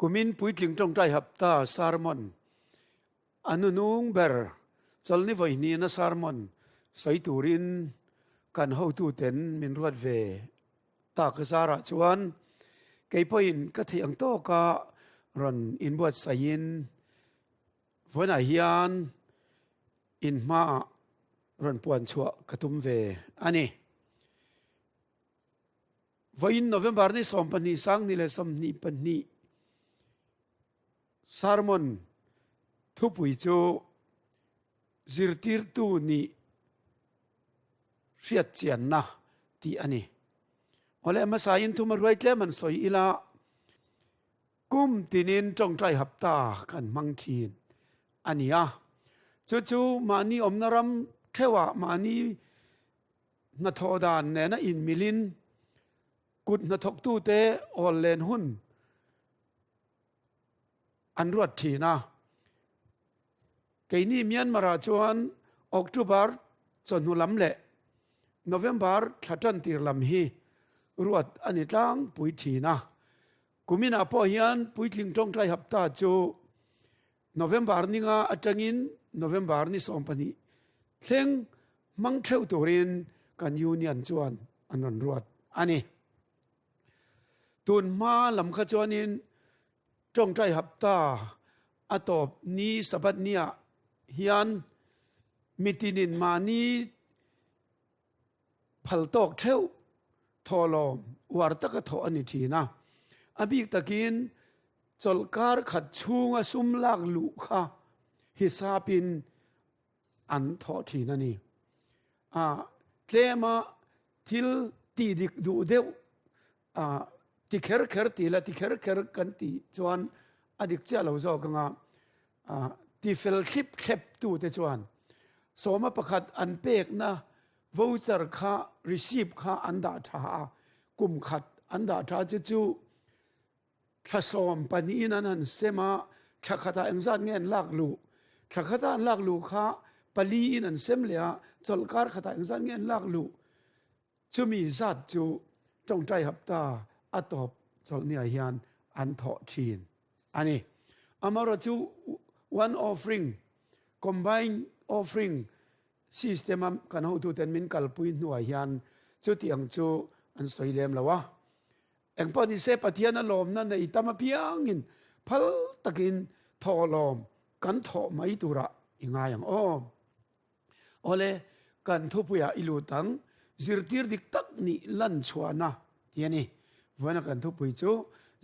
Kumin puitling tawngtai hapta sermon a nunung ber chawlhni vawihnihna sermon sawi turin kan hotuten min ruat ve tak zarah chuan kei pawhin ka theih ang tawka rawn inbuatsaihin vawiinah hian in hmaah rawn puan chhuah ka tum ve a ni. Vawiin November ni 12 sang ni leh 22 sermon thupui chu zirtirtu nih hriat chianna tih a ni. Awle hmasain thuma hruai tlem an sawi ila kum tinin tawngtai hapta kan hmang thin a ni a. Chu chu mahni awmna ram theuhah mahni hnathawh dan nena inmilin kut hnathawktute awl len hun an ruat thin a. Keini Myanmar-ah chuan October chawhnu lam leh November thla tan tir lam hi ruat a ni tlangpui thin a. Kuminah pawh hian puitling tawngtai hapta chu November ninga atangin November ni 12 thleng hmang theuh turin kan Union chuan an rawn ruat a ni. Tun hma lam kha chuanin tawngtai hapta a tawp ni Sabbath niah hian mitinin mahni phal tawk theuh thawhlawm uar taka thawh a ni thin a. A bik takin chawlhkar khat chhunga sum lak luh kha hisapin an thawh thin a ni. A tlema thil tih dik duh deuh a ti kher kher ti la ti kher kher kan tih chuan a dik chiah lo zawk anga a ti fel thlip thlep tu te chuan sawma pakhat an pekna voucher kha receipt kha an dah tha a kum khat an dah tha chu chu Thla 12 in an han sem a, thla khatah engzat nge an lak luh? Thla khata an lak luh kha pali in an sem leh a, chawlhkar khatah engzat nge an lak luh? Chumi zat chu tawngtai hapta a tawp chawlhniah hian an thawh thin a ni. Amaherawhchu chu one offering, combined offering system a kan hotuten min kalpui hnuah hian chutiang chu an sawi lem lo a. Engpawh ni se Pathian a lawmna nei tam apiangin phal takin thawhlawm kan thawh mai turah i ngai ang aw. Awle, kan thupuiah i lut ang, zirtir dik tak nih lan chhuahna tih a ni. Vawiina kan thupui chu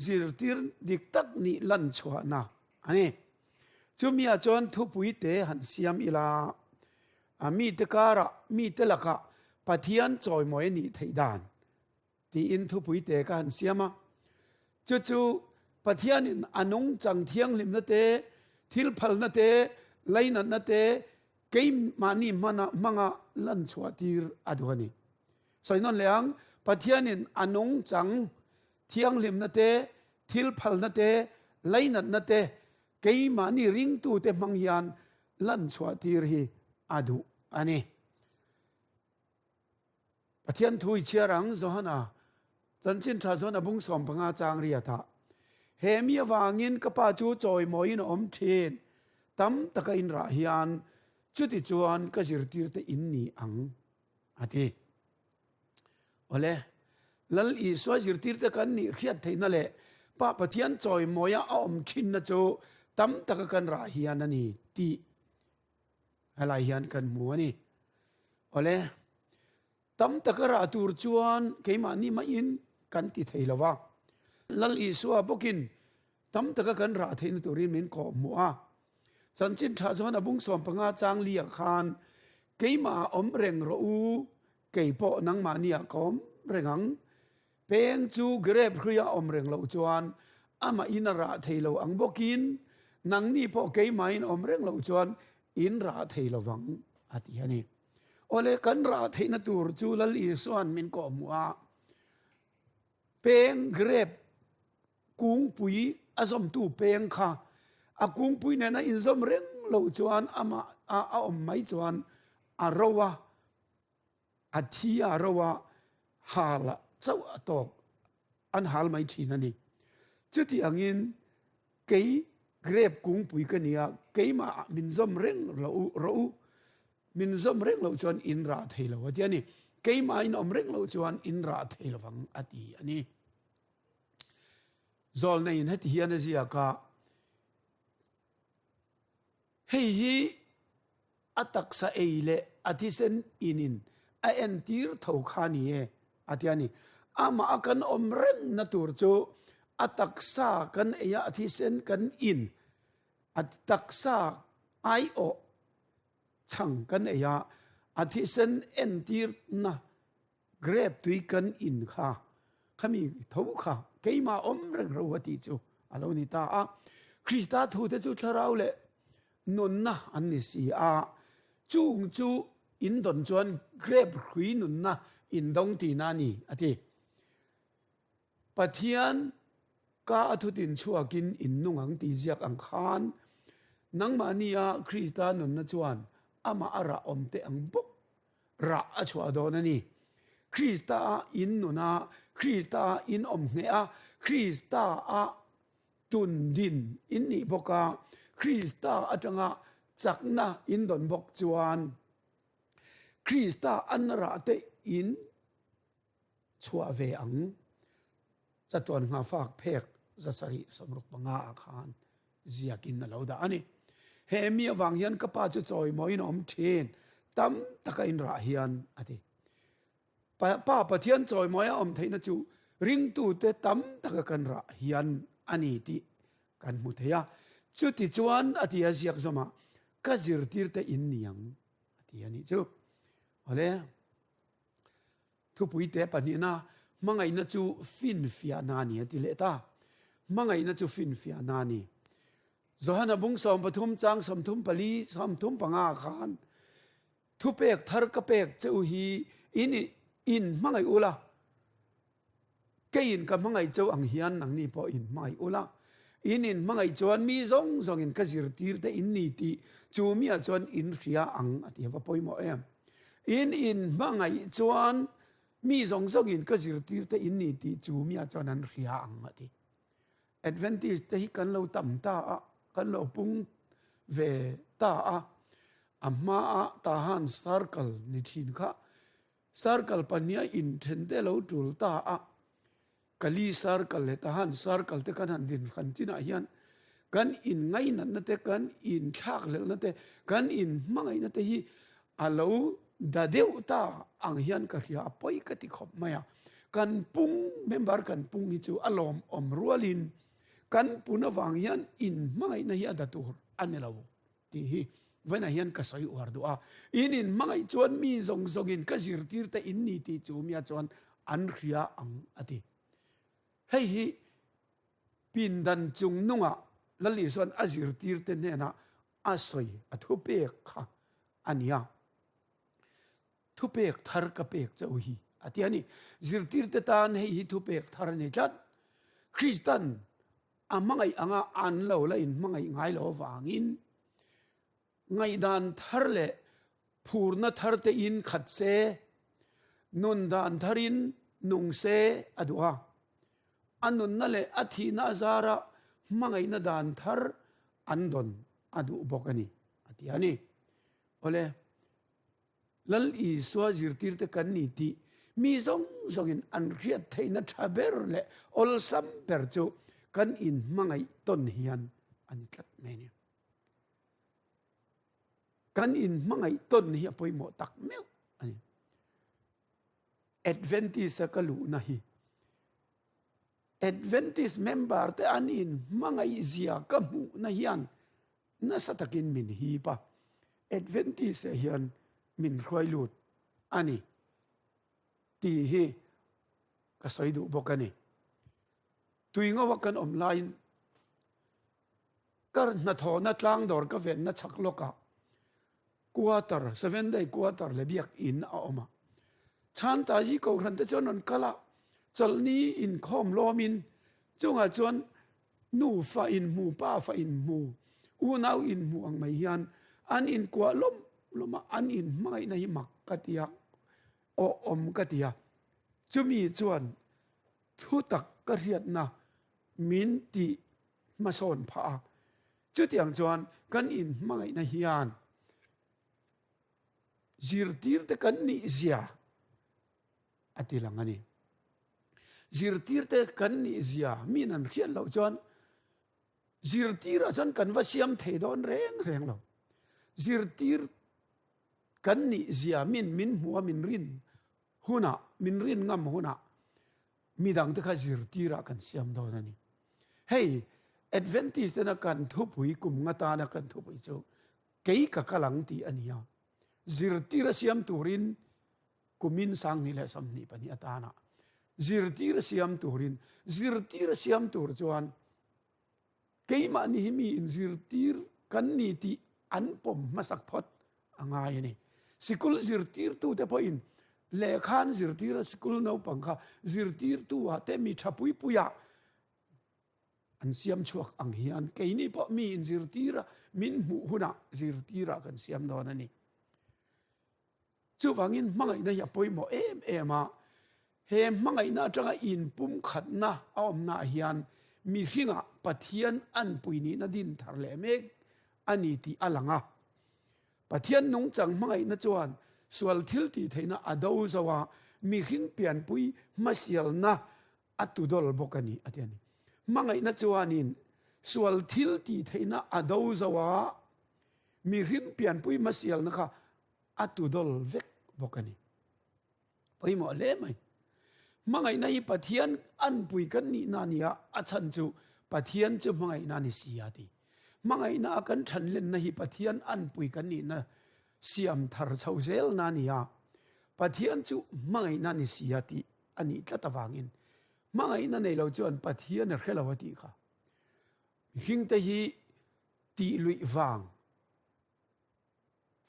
zirtir dik tak nih lan chhuahna a ni. Chumi-ah chuan thupui te han siam ila, a mite karah, mite lakah Pathian chawimawi a nih theih dan Tiin thupui te ka han siam a. Chu chu Pathianin a nungchang thianghlimna te, thil phalna te, lainatna te keimahni hmana hmanga lan chhuah tir a duh a ni. Sawi nawn leh ang, Pathianin a nungchang thianghlimna te, thil phalna te, lainatna te keimahni ringtute hmang hian lan chhuah tir hi a duh a ni. Pathian thu i chhiar ang, Johana, Chanchin Tha Johana bung 15 chang riatah, He mi avangin ka pa chu chawimawiin a awm thin, tam taka in rah hian chuti chuan ka zirtirte in ni ang, a ti. Awle, Lal Isua zirtirte kan nih hriat theihna leh Pa Pathian chawimawia a awm thinna chu tam taka kan rah hian a ni tih Helai hian kan hmu a ni. Awle, tam taka rah tur chuan keimahni maiin kan ti thei lo va. Lal Isua bawkin tam taka kan rah theihna turin min kawh hmuh a. Chanchin tha chuan a bung 15 chang liah khan keimah awm reng rawh u, kei pawh nangmahniah ka awm reng ang. Peng chu grape hruia awm reng loh chuan amah in a rah thei lo ang bawkin nangni pawh keimahin awm reng loh chuan in rah thei lo vang a ti a ni. Awle kan rah theihna tur chu Lal Isua'n min kawhhmuh a, peng grape kungpui a zawmtu peng kha a kungpui nena inzawm reng loh chuan amah a awm mai chuan a ro a, A thi a ro a, hal chauh a tawk an hal mai thin a ni. Chuti angin. Kei grep kungpui ka ni a, keimah min zawm reng lo rawh u, min zawm reng loh chuan in rah thei lo a ti a ni. Keimah in awm reng loh chuan in rah thei lovang a ti a ni. Zawlneiin heti hian a ziak a, Hei hi a taksa ei leh a thisen inin a entir tho kha ni e, a ti a ni. Amah a kan awm rengna tur chu a taksa kan ei a, a thisen kan in, a taksa aiawh chhang kan ei a, a thisen entirna Grape tui kan in kha, khami tho kha keimah awm reng ro a tih chu a lo ni ta a. Krista thute chu thlarau leh nunna an ni si a, chung chu in dawn chuan grape hrui nunna in dawng tihna a ni, a ti. Pathian ka a thutin chhuakin in nung ang tih ziak ang khan nangmahnia Krista nunna chuan amah a rah awm teh ang bawk rah a chhuah dawn a ni. Krista a in nun a, Krista a in awm ngheh a, Krista a tun din in nih bawk a, Krista atanga chakna in dawn bawk chuan Krista an rah te in chhuah ve ang. Chatuan nghafak phek 765 ah khan ziakin a lo dah a ni. He mi avang hian ka pa chu chawimawiin a awm thin, tam taka inrah hian a ti. Pa, pa Pathian chawimawi a awm theihna chu ringtute tam taka kan rah hian a ni tih kan hmu thei a. Chuti chuan a ti a ziak zawmah, ka zirtirte in ni ang a ti a nih chu. Awle. Thupuite pahnihna, Hmangaihna chu finfiahna a ni a ti leh ta. Hmangaihna chu finfiahna a ni. Johana bung 13 chang 34, 35 khan thupek thar ka pek che u hi in in hmangaih ula, keiin ka hmangaih cheu ang hian nangni pawh in hmangaih ula. In in hmangaih chuan mi zawng zawngin ka zirtirte in ni tih chu miah chuan in hria ang a ti a va pawimawh em. In in hmangaih chuan mi zawng zawngin ka zirtirte in ni tih chu miah chuan an hria ang a ti. Adventist te hi kan lo tam ta a, kan lo pung ve ta a, a hmaa Tahan Circle ni thin kha Circle pahniha inthen te lo tul ta a, Kali Circle leh Tahan Circle te kan han din hran chinah hian kan inngainatna te, kan inthlakhlelhna te, kan inhmangaihna te hi a lo da deuh ta ang hian ka hria a, pawi ka ti khawp mai a. Kan pung, member kan pung hi chu a lawmawm rualin kan pun avang hian inhmangaihna hi a da tur a ni lo. Tih hi vawiinah hian ka sawi uar duh a, in inhmangaih chuan mi zawng zawngin ka zirtir te in ni tih chu mia chuan an hria ang a ti. Hei hi pindan chung nungah Lal Isua'n a zirtir te hnenah a sawi a thupek kha a ni a. Thupek thar ka pek che u hi a ti a ni. Zirtirte tan hei hi thupek thar a ni tlat. Kristan A hmangaih anga an lo la inhmangaih ngai lo avangin ngaihdan thar leh phurna thar te in khat se, nun dan tharin nung se a duh a. A nunna leh a thihna azara hmangaihna dan thar an dawn a duh bawk a ni, a ti a ni. Awle. Lal Isua zirtirte kan ni tih mi zawng zawngin an hriat theihna tha ber leh awlsam ber chu kan inhmangaih tawn hian a ni tlat mai a ni. Kan inhmangaih tawn hi a pawimawh tak meuh a ni. Adventist-a ka luhna hi Adventist member te an inhmangaih zia ka hmuhna hian Nasa takin min hip a, Adventist-ah hian min hruai lut a ni tih hi ka sawi duh bawk a ni. Tui ngawa kan awm laiin ka hnathawhna tlang dawr ka venna chhak lawkah Quarter, Seven Day Quarter leh biak in a awm a. Chhantaji Kohhran te chuan rawn kal a, chawlhni inkhawm lawmin chungah chuan nufa inhmu, pafa inhmu, unau inhmu ang mai hian an inkuah lawm lawm a, an inhmangaihna hi mak ka ti a, awhawm ka ti a. Chumi chuan thutak ka hriatna min tih. hmasawn phah a. Chutiang chuan kan inhmangaihna hian zirtirte kan nih zia a ti lang a ni. Zirtirte kan nih zia min an hriat loh chuan zirtirah chuan kan va siam thei dawn reng reng lo. Zirtir kan nih zia min min hmuh a min rin hunah, min rin ngam hunah midangte kha zirtirah kan siam dawn a ni. Hei Adventist tena kan thupui kum nga tana kan thupui chu kei ka kal ang tih a ni a. Zirtir a siam turin kumin 2022 atana zirtir a siam turin zirtir a siam tur chuan Keimahni hi mi inzirtir kan ni tih an pawm hmasak phawt a ngai a ni. Sikul zirtirtute pawhin lehkha an zirtir a, sikul naupang kha zirtirtu ah te mi tha pui pui ah an siam chhuak ang hian keini pawh mi inzirtir a min hmuh hunah zirtir ah kan siam dawn a ni. Chuvangin hmangaihna hi a pawimawh em em a, he hmangaihna atanga inpumkhatna a awmnaah hian mihringah Pathian anpui nihna din thar leh mek a ni tih a lang a. Pathian nungchang hmangaihna chuan sual thil tih theihna a do zo a, mihring pianpui hmasialna a tudawl bawk a ni a ti a ni. Hmangaihna chuanin sual thil tih theihna a do zo a, mihring pianpui hmasialna kha a tudawl vek bawk a ni. Pawimawh hle mai. Hmangaihna hi Pathian anpui kan nihna a ni a, a chhan chu Pathian chu hmangaihna a ni si a ti. Hmangaihna a kan than lenna hi Pathian anpui kan nihna siam thar chho zelna a ni a, Pathian chu hmangaihna a ni si a tih a nih tlat avangin hmangaihna nei lo chuan Pathian a hre lo a tih kha. Mihringte hi tih luih vang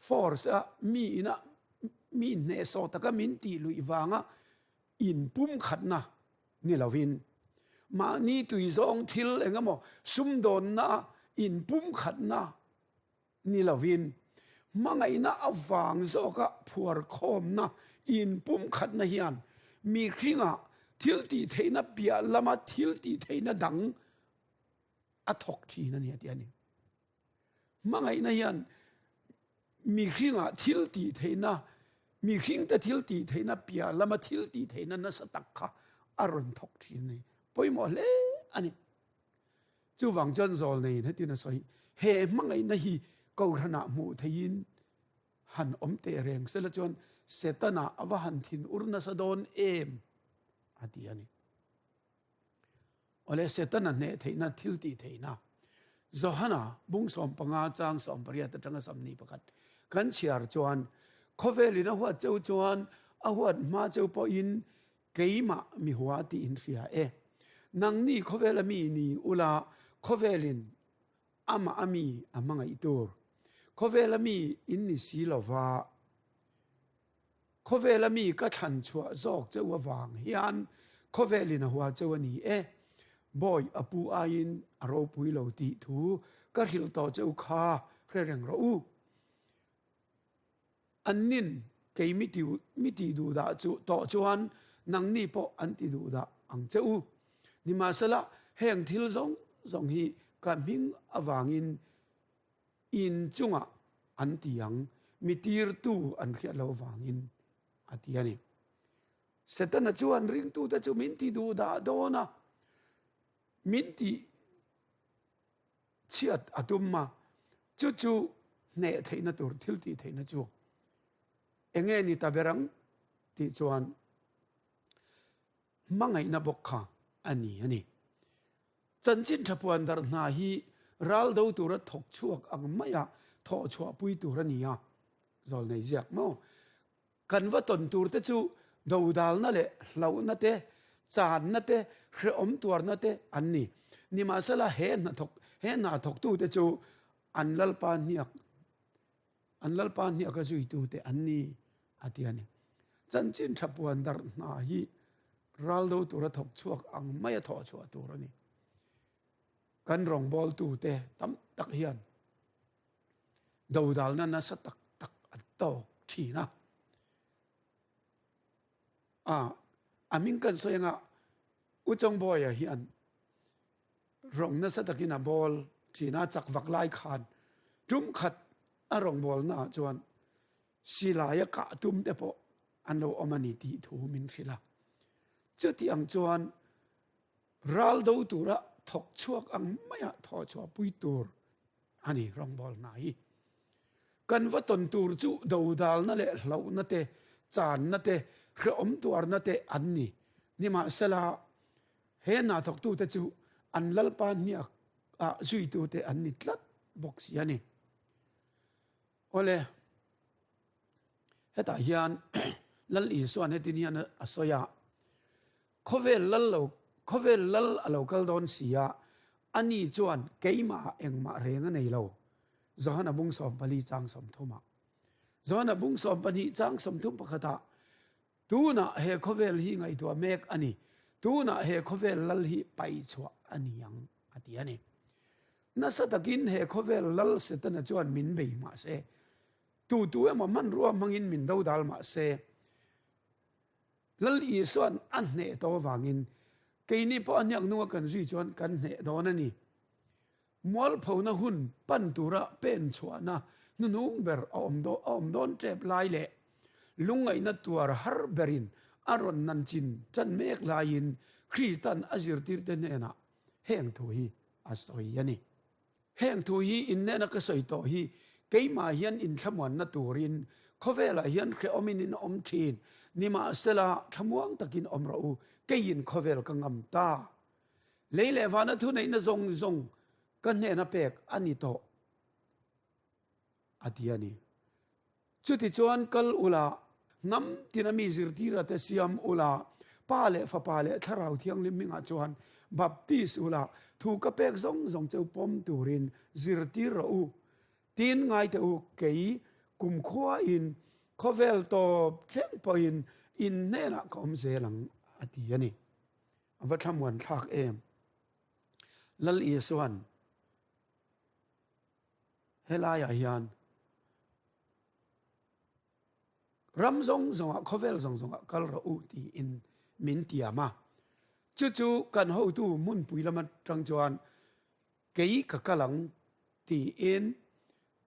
Force a mi ina mi hnehsawh taka min tih luih vanga inpumkhatna ni lovin mahni tui zawng thil eng emaw sumdawnna a inpumkhatna ni lovin hmangaihna avang zawka phuarkhawmna inpumkhatna hian mihringah thil tih theihna piah lama thil tih theihna dang a thawk thin a ni a ti a ni. Hmangaihna hian mihringah thil tih theihna, mihringte thil tih theihna piah lama thil tih theihna nasa tak kha a rawn thawk thin a ni. Pawimawh hle a ni. Chuvang chuan Zawlneiin hetin a sawi, he hmangaihna hi Kohhranah hmuh theihin han awm teh reng sela chuan Setana a va han thin ur nasa dawn em a ti a ni. Awle Setana hneh theihna thil tih theihna Johana bung 15 chang 18 atanga 21 kan chhiar chuan khawvelin a huat cheu chuan a huat hma cheu pawhin keimah mi hua tih in hria e. Nangni khawvela mi ni ula khawvelin amah a mi a hmangaih tur. Khawvela mi in ni si lova. Khawvela mi ka thlan chhuah zawk cheu avang hian khawvelin a hua cheu a ni e. Bawi a pu aiin a ropui lo tih thu ka hrilh tawh cheu kha hre reng rawh u. Annin kei mi ti mi ti duh dah chu tawh chuan nangni pawh an ti duh dah ang che u. Nimahsela heng thil zawng zawng hi ka hming avangin In chungah an ti ang, mi tirtu an hriat lo vangin a ti a ni. Setana chuan ringtute chu min ti duh dah dawn a, min ti chhiat a tum a, chu chu hneh theihna tur thil tih theihna chu enge ni ta ber ang tih chuan hmangaihna bawk kha a ni a ni. Chanchin tha puan darh hna hi ral do tura thawk chhuak ang maia thawh chhuah pui tur a ni a, Zawlnei ziak maw? Kan va tawn tur te chu dodalna leh hlauhna te, channa te, hrehawm tuarna te an ni. Nimahsela he hnathawk he hna thawktute chu an Lalpa hniak An Lalpa hniaka zuitute an ni, a ti a ni. Chanchin tha puan darh hna hi ral do tura thawk chhuak ang maia thawh chhuah tur a ni. Kan rawngbawltute tam tak hian dodalna nasa tak tak an tawk thin a. A, a hming kan sawi anga U Chongbawia hian. Rawng nasa takin a bawl thin a, chak vak lai khan tum khat a rawngbawlnaah chuan silai a kah tum te pawh an lo awm a ni tih thu min hrilh a. Chuti ang chuan ral do tura thawk chhuak ang maia thawh chhuah pui tur a ni rawngbawlna hi. Kan va tawn tur chu dodalna leh hlauhna te, channa te, hrehawm tuarna te an ni. Nimahsela, He hna thawktute chu an Lalpa hniak ah zuitute an ni tlat bawk si a ni. Awle, hetah hian Lal Isuan hetin hian a sawi a, Khawvel lal lo, khawvel lal a lo kal dawn si a, ani chuan keimah engmah reng a nei lo. Johana bung 14 chang 30 ah. Johana bung 12 chang 31 ah Tunah he khawvel hi ngaihtuah mek a ni. Tunah he khawvel lal hi paih chhuah a ni ang, a ti a ni. Nasa takin he khawvel lal Setana chuan min bei mah se, tu tu emaw hmanrua hmangin min dodal mah se, Lal Isua'n a hneh tawh avangin keini pawh a hniak nunga kan zui chuan kan hneh dawn a ni. Mualphona hun pan tura pen chhuahna hnuhnung ber a awm a awm dawn tep lai leh lungngaihna tuar har berin a rawn nan chin tan mek laiin Krista'n a zirtirte hnenah heng thu hi a sawi a ni. Heng thu hi innehna ka sawi tawh hi keimah hian inthlamuanna turin khawvelah hian hrehawmin in awm thin, nimahsela thlamuang takin awm rawh u, keiin khawvel ka ngam ta. Lei leh vana thuneihna zawng zawng ka hnena pek a ni tawh, a ti a ni. Chutichuan kal ula, hnam tina mi zirtira te siam ula, Pa leh Fapa leh Thlarau Thianghlim hmingah chuan baptis ula, thu ka pek zawng zawng cheu pawm turin zirtir rawh u. Tin ngai teh u, kei kumkhuain khawvel tawp thleng pawhin in hnenah ka awm zel ang, a ti a ni. A va thlamuan thlak em? Lal Isuan helaiah hian ram zawng zawngah khawvel zawng zawngah kal rawh u tiin min tiam a. Chu chu kan hotu hmunpui lam atang chuan kei ka kal ang tiin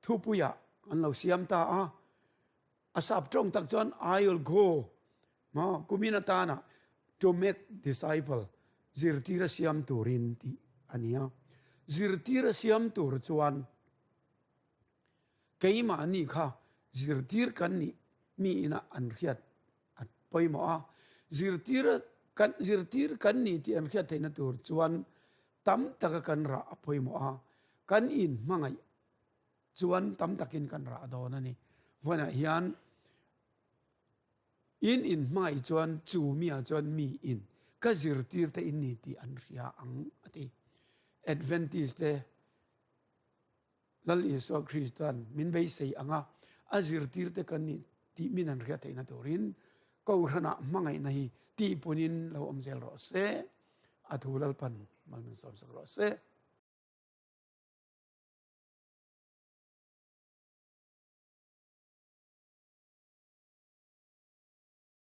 thupuiah an lo siam ta a. A sap tawng tak chuan I will go maw kumin atana to make disciple zirtir a siam turin tih a ni a. Zirtir a siam tur chuan keimahni kha zirtir kan nih mi ina an hriat a pawimawh a. Zirtir kan zirtir kan ni tih an hriat theihna tur chuan tam taka kan rah a pawimawh a. Kan inhmangaih Chuan tam takin kan rah dawn a ni. Vawiinah hian in inhmangaih chuan chu miah chuan mi in ka zirtir te in ni tih an hria ang a ti. Adventist te Lal Isua Krista'n min beisei ang a, a zirtir te kan nih tih min an hriat theihna turin Kohhranah hmangaihna hi tihpunin lo awm zel rawh se. A thu Lalpan mal min sawmsak rawh se.